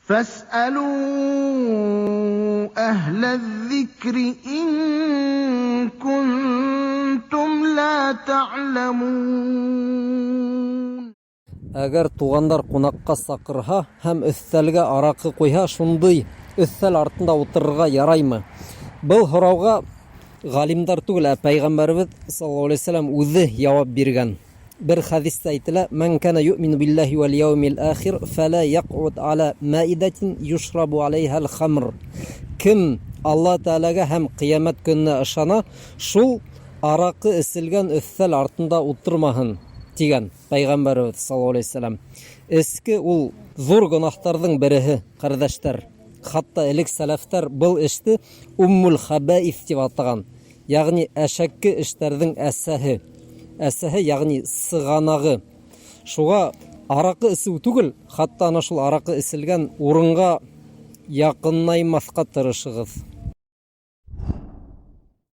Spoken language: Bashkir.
فاسألوا أهل الذكر إن كنتم لا تعلمون. Әгәр туғандар ҡунаҡҡа саҡырһа һәм өҫтәлгә араҡы ҡуйһа, шундай өҫтәл артында ултырырға яраймы? Был һорауға ғалимдар түгел, ә Пәйғәмбәребеҙ саллаллаһу алейһи вәсәләм үҙе яуап биргән. Бер хәдистә әйтелә: "Ман кана юъмину биллаһи вәл яумил ахир, фәлә яҡъуд аля маидатин юшрабу алейһал хамр". Кем Алла Тәғәләгә һәм ҡиәмәт көнөнә ышана, шул араҡы эселгән өҫтәл артында ултырмаһын, тигән Пәйғәмбәребеҙ саллаллаһу алейһи вәсәләм. Эске ул ҙур гонаһтарҙың береһе, ҡәрҙәштәр. Хатта элек сәләфтәр был эште уммул хабаиҫ тип атаған. Йәғни әшәке эштәрҙең әсәһе. Әсәһе, йәғни сығанағы. Шуға араҡы эсеү түгел, хатта ана шул араҡы эселгән урынға яҡынаймаҫҡа тырышығыҙ.